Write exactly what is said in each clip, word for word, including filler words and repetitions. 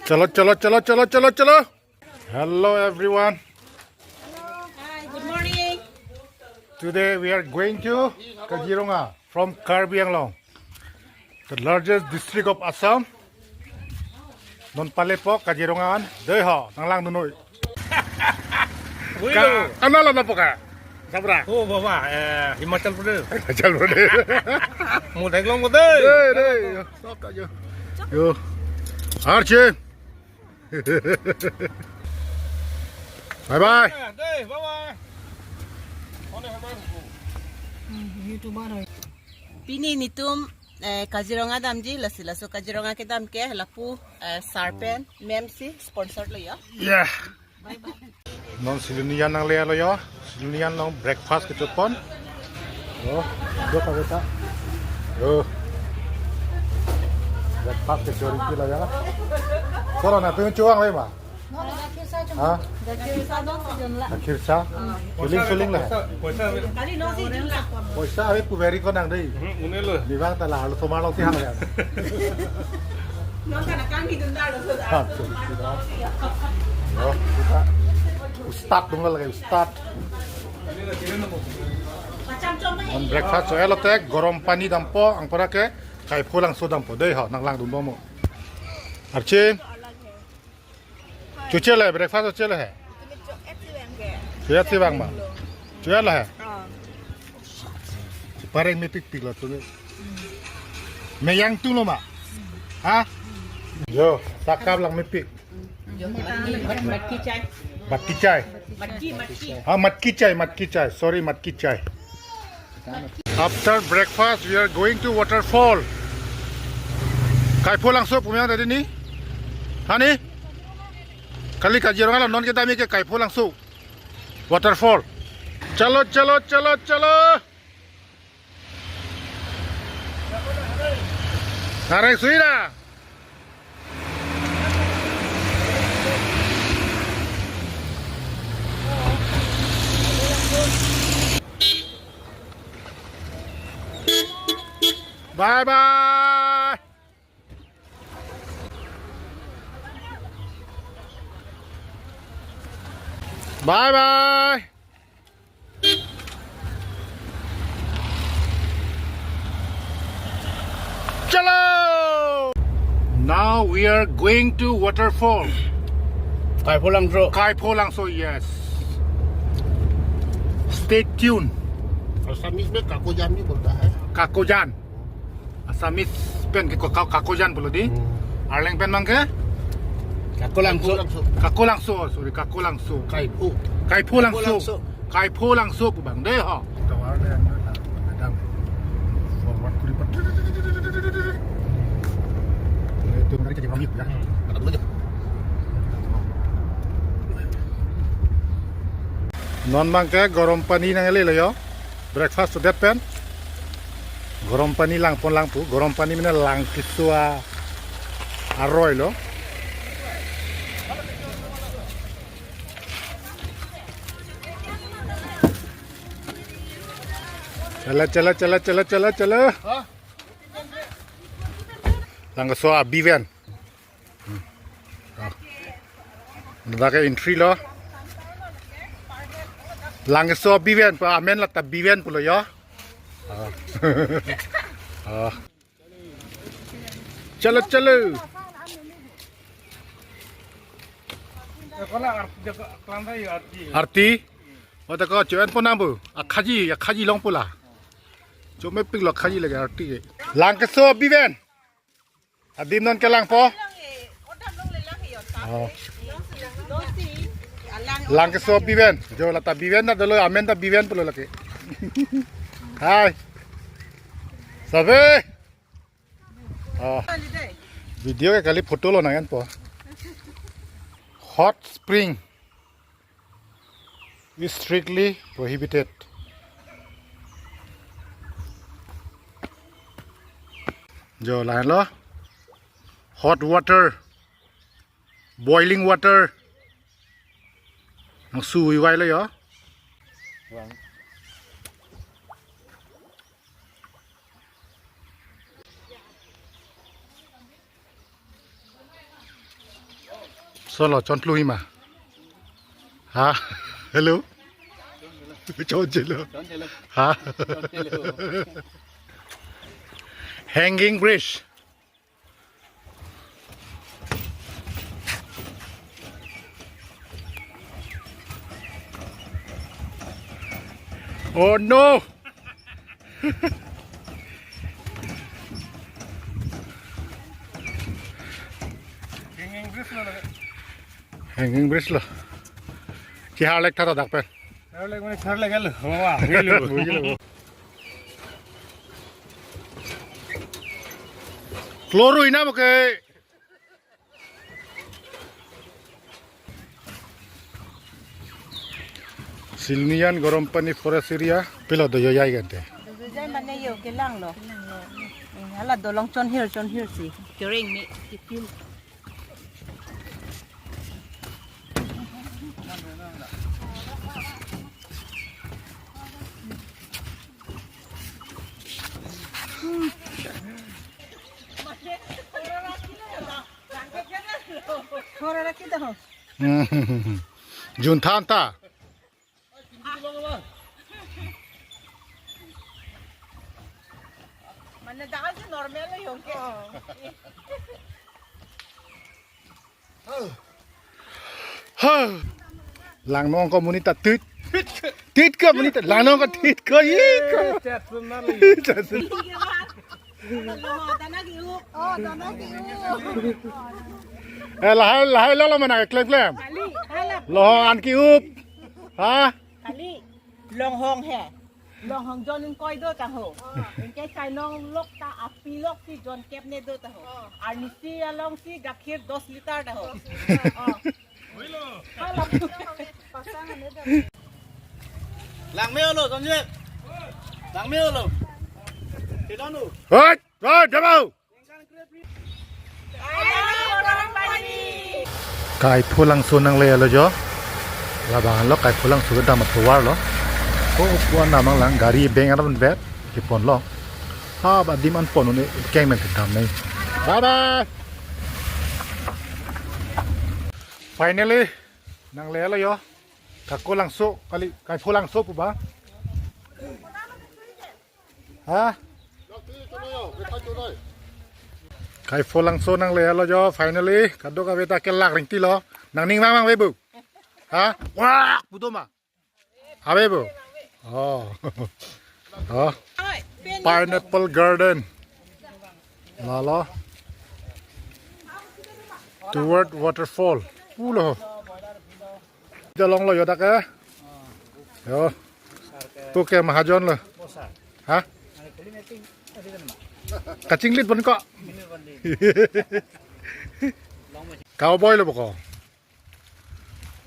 Chalo, chalo, chalo, chalo, chalo, chalo. Hello, everyone. Hi, good morning. Today we are going to Kaziranga from Karbi Anglong, the largest district of Assam. Non palepo Kaziranga an, dei ho, nanglangdun noi. Wih, ka, lo. Anal lo po ka? Sabra. Oh, baba, eh, Himachal Pradesh. Himachal Pradesh. Mo dek long mo dei. Dei, dei. Yo. Sok ka yo. Yo. Archie. Bye bye. Eh, dei, bye bye. YouTuber hai. Pini netum, eh, Kaziranga damji, lasi laso Kaziranga kedam ke lapu, eh, sir pen ma'am si sponsor lo yo. Yeah. Non Silonijan nanglelo yo. Silonijan along breakfast kechopon. Yo, yo ka beta. Yo. Breakfast kechori pila ya. Solo na pin chuang le ma. Ha? Gakhir sa. Feeling, feeling la. Poisa ave pu beri ko nang dei. Hmm, une lo. Ni bang ta la lo tomar lo si hang ya. Non kana kang hidun dar lo so. Ha, so, so. Yo, kita. Ustad dong lagi, ustad. On breakfast so elo tek, gorom pani dampo, anparke kaipholangso dampo dei ho, nanglangdun bom mo. Archie. Chuche le, breakfast chuche le he. Chuche si bang ma. Chuche le he. Pareng mepikpik lo tumi. Meyang tu lo ma. Ha? Yo, sakap lang mepik. Matki chai. Matki chai. Matki, matki. Ah, matki chai, matki chai. Sorry, matki chai. After breakfast, we are going to waterfall. Kaipholangso pu meyang tadi ni? Hani? Kali Kaziranga lo non kedam ke kaipholangso. Waterfall. Chalo, chalo, chalo, chalo. Nareng suira. Bye bye. Bye bye. Chalo! Now we are going to waterfall. Kaipholangso. Kaipholangso, yes. Stay tuned. Assamese में काकोजान भी बोलता है। काकोजान। Assamese pen ke ko-, ka-, kakojan pulo dei. Hmm. Arleng pen mang ke? Kakolangso. Kakolangso. Kakolangso, sorry, kakolangso. Kaipho. Kaipholangso. Kaipholangso. Kaipholangso pu bang dei ho. Non bang ke gorom pani nanglelo yo. Breakfast to det pen. Gorom pani langpon lang pu. Gorom pani mane lang keso aroi lo. Chala, chala, chala, chala, chala, chala. Lang keso abiven. Hmm. Ah. Ladak ke entry lo. Lang keso abiven, pa amen lata biven pulo yo. Ah. Ah. Chalo, chalo. Arti. Arti. Ota ko chuan pon nang bu. Akhaji, akhaji long pula. Chome pik lo akhaji lagi arti ke. Lang keso abiven. Adim non kelangpo. Oh. Lang keso abiven. Jo lata biven ta dolo, amen ta biven pulo lake. Hai. Sabe. Oh. Video ke kali photo lo nang enpo. Hot spring is strictly prohibited. Jo lahenlo. Hot water. Boiling water. Nang sui vai lo yo. Vâng. Solo, chonplu hima. Ha? Hello? Chonchelo. Chonchelo. Ha? Chonchelo. Hanging bridge. Oh no! Hanging bridge lo lake. Hanging bridge lo. Chihar lek tha dak pen. Chihar lek mane chihar lek lo. Wah, wah, wah. Kloro ina mo ke. Silniyan Garampani Forest Area, pilo do yo jai kante. Do yo jai mane yo kelang lo. Hmm, hala dolong chonhir, chonhir si. Kereng me, tipil. Khorara kita ho. Hmm. Junthan ta. Mane dal je normal lo yong ke. Ha. Langnong ko monit ta tit. Tit ko monit ta. Langnong ko tit ko, ih ko. Eh, chat pun nali. Chat pun. Oh, dana ki-up. Oh, dana ki-up. Eh, lahai, lahai lo lo mana klem klem. Kali, hala. Lo an ki-up. Ha? Kali. Longhong he. Longhong jon ingkoi do ta ho. Ingke chainong lok ta api lok si jon kep ne do ta ho. Arnisi along si gakhir dos liter ta ho. Oh. Langme olo, Sanjay. Langme olo. Kedanu. Hoi, hoi, jabau. Kaipholangso nanglelo jo. Labang lo Kaipholangso kedam atovar lo. Ko kuan namang lang gari beng aron bet kepon lo. Ha ba dim an pon un-e keng men kedam nai. Bye bye. Finally, nanglelo jo. Kakolangso kali, Kaipholangso pu ba. Ha? Kaipholangso nanglelo jo, finally. Kadokave ta kelak ringti lo. Nangning mang mang ve bu. Ha? Wah, budoma. Ave bu. Oh. Oh. Pineapple garden. Lalo. Toward waterfall. Pulo. Jalong lo yo dak ke. Yo. Tu ke mahajon lo. Ha? Kachinglit pon ko. Cowboy lo ko.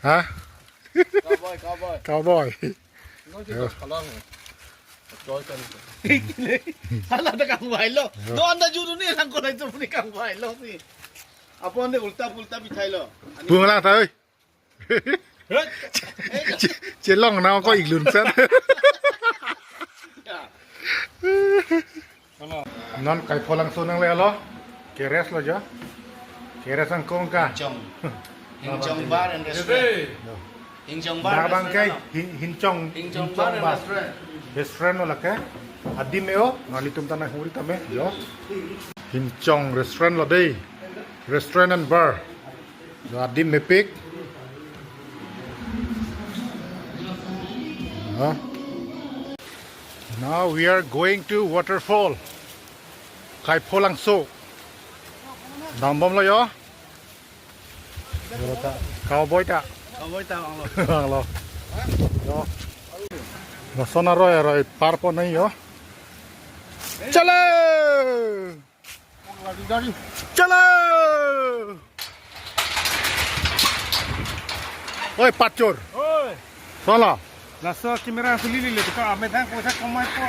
Ha? Cowboy, cowboy. Cowboy. Yo. Hala ta kangvai lo. Yo. Don ta juru ni lang ko lai tu ni kangvai lo ni. Apon de ulta pulta bithai lo. Bung lang ta oi. Chelong na ko iglun san. Non Kaipholangso nanglelo. Keres lo jo. Keres angkong ka. Hinchong. Hinchong Bar and Restaurant. Hinchong Bar and Restaurant. Hinchong, Hinchong Bar and Restaurant. Restaurant lo lake. Adim me-o, nelitum ta nanghuri tame jo. Hinchong Restaurant lo dei. Restaurant and Bar. Adim mepik. Huh? Now we are going to waterfall. Kaipholangso. Dambom lo yo. Yo ta, cowboy ta. Cowboy ta, ang lo. Ang lo. Yo. Lason aroi aroi parpo nai yo. Chalo! Chalo! Oi, pachor. Oi. Sala. Laso camera suli lile, tika ame thang ko sa komai ko.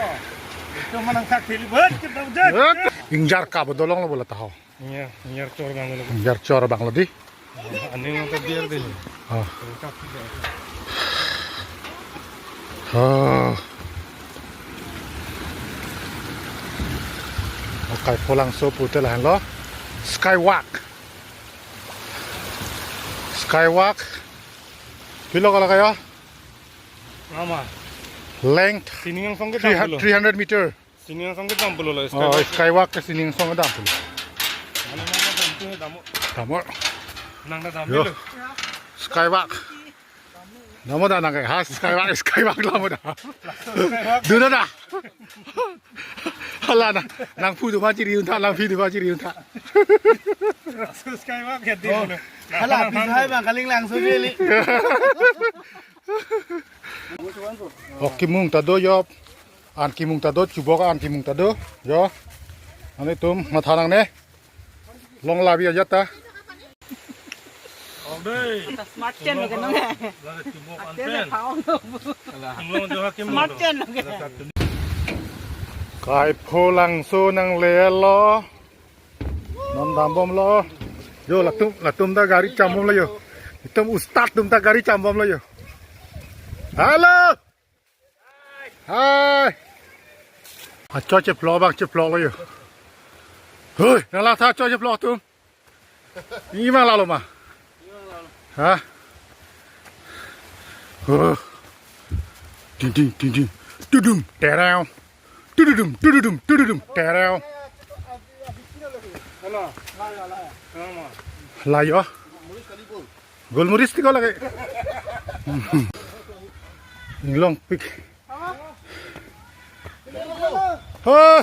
Ito manang sak theli bet kita udah. Ingjar ka bo dolong lo bola taho. Iya, ingjar chor bang lo. Ingjar chor bang lo di. Ani nang ta biar deh. Ah. Ah. Kaipholangso pute lahenlo. Skywalk. Skywalk. Pilo kala kaya? Mama. Length Sining angsong ke three hundred, dam pulo. Three hundred meter. Sining angsong ke dam pulo lo, Oh, skywalk. Skywalk ke sining angsong dam pulo. Mane mane dam tu dam. Dam. Nang ta dam Yo. Lo. Skywalk. Dam da nang ke. Ha, skywalk, skywalk dam da. Skywalk. Dun da. Hala na, nang phu du pha chiri untha, nang phu du pha chiri untha. Skywalk ya di. Oh. Hala, bisa hai bang kaling langsung beli. Ok, kimung ta do yop. An kimung ta do, chubok an kimung ta do. Yo. Ane tum matha nangne. Long labi aja ta. Smart chain lo kenong. Smart chain lo kenong. Kaipholangso nanglelo. Non dambomlo. Yo, latum, latum ta gari chambomlo yo. Itum ustad atum ta gari chambomlo yo. Halo. Hai. Acho cheplo bang cheplo lo yo. Hoi, nang la tha acho cheplo atum. Imang lalo ma. Ha? Oh. Ding ding ding ding. Tudum, tereu. Tududum, tududum, tududum, tereu. La yo. Golmoris tiko lagi. Inglongpik. Oh.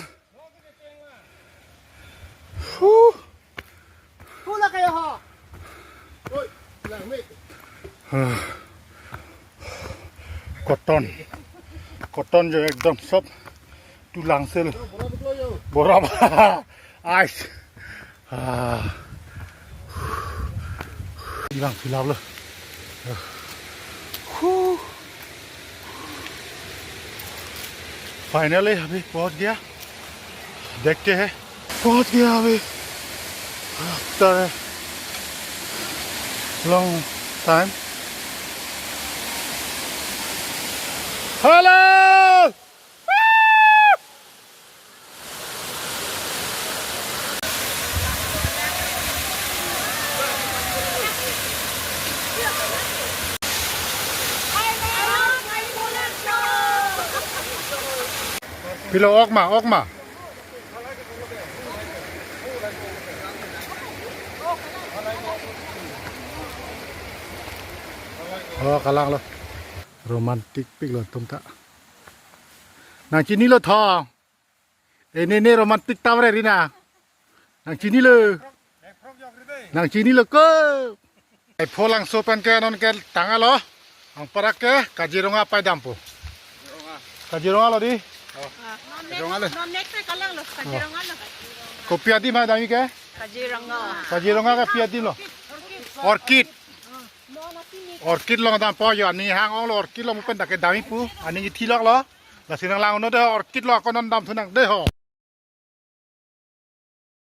Huh. Pula kayo ho. Ah. Cotton. Cotton jo ekdom sob tulang sel. Borok. Ice. Ah. Hilang philap lo. Huh. Finally अभी पहुंच गया. देखते हैं. पहुंच गया अभी. After a long time. Hello. Pilo, ok ma, ok ma. Oh, kalang lo. Romantic pik lo atum ta. Nang chinilo thong. Eh, ne, ne romantic tam re rina. Nang chinilo. Nang chinilo ko. Kaipholangso pen ke non ke tanglo. Anparke Kaziranga pai dampo. Kaziranga lo di. Kaziranga lo. Non next kalang lo, Kaziranga lo. Kopi adim ma dami ke? Kaziranga. Kaziranga ke pi adim lo. Orchid. Orchid. Orchid along dampo yo, aning hang-ong lo, orchid along pen dak ke dami pu, aning ithi lok lo. Lasi nang lang non de orchid along ako non dam thu nang de ho.